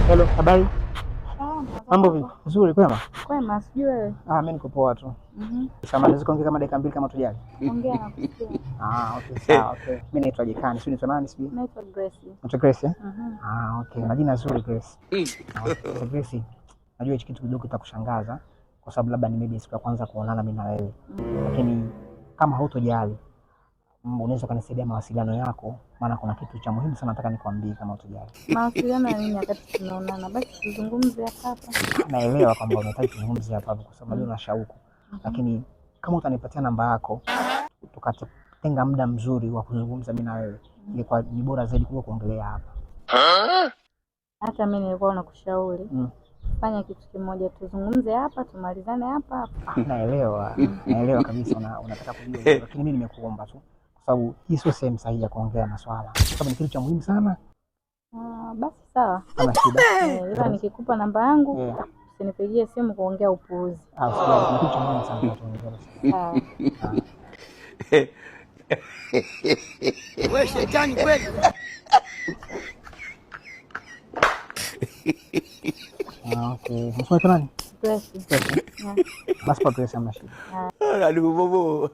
Hello, habari? Salama. Mambo vipi? Nzuri, kwema? Kwema, sijui wewe. Ah, mimi niko poa tu. Samahani, naweza kuongea kama dakika 2 kama tujali? Ongea na kusikia. Ah, okay, sawa, okay. Mimi naitwa Jekani, sijui naitwa nani sijui. Naitwa Grace. Naitwa Grace, eh? Mhm. Ah, okay. Majina nzuri Grace. Ah, okay. Sasa Grace, najua hichi kitu kidogo kitakushangaza kwa sababu labda ni maybe siku ya kwanza kuonana mimi na wewe. Lakini kama hutojali, unaweza ukanisaidia mawasiliano yako, maana kuna kitu cha muhimu sana nataka nikwambie kama hutojali. Mawasiliano ya nini wakati tunaonana? Basi tuzungumze hapa hapa. Naelewa kwamba unahitaji tuzungumze hapa hapa kwa sababu najua una shauku. Lakini kama utanipatia namba yako tukatenga muda mzuri wa kuzungumza mimi na wewe, ingekuwa ni bora zaidi kuliko kuongelea hapa. Hata mimi nilikuwa nakushauri fanya kitu kimoja, tuzungumze hapa, tumalizane hapa hapa. Ah, naelewa, naelewa kabisa unataka kujua hilo, lakini mimi nimekuomba tu kwa sababu hii sio sehemu sahihi ya kuongea maswala, kwa sababu ni kitu cha muhimu sana. Ah, basi sawa. Kama shida. Ila nikikupa namba yangu usinipigie simu kuongea upuuzi. Ah, usijali, kuna kitu cha muhimu sana tunachoongea. Sawa. Wewe shetani kweli. Ah, okay. Msoma nani? Grace. Grace. Yeah. Basi kwa Grace hamna shida. Aduh, bobo.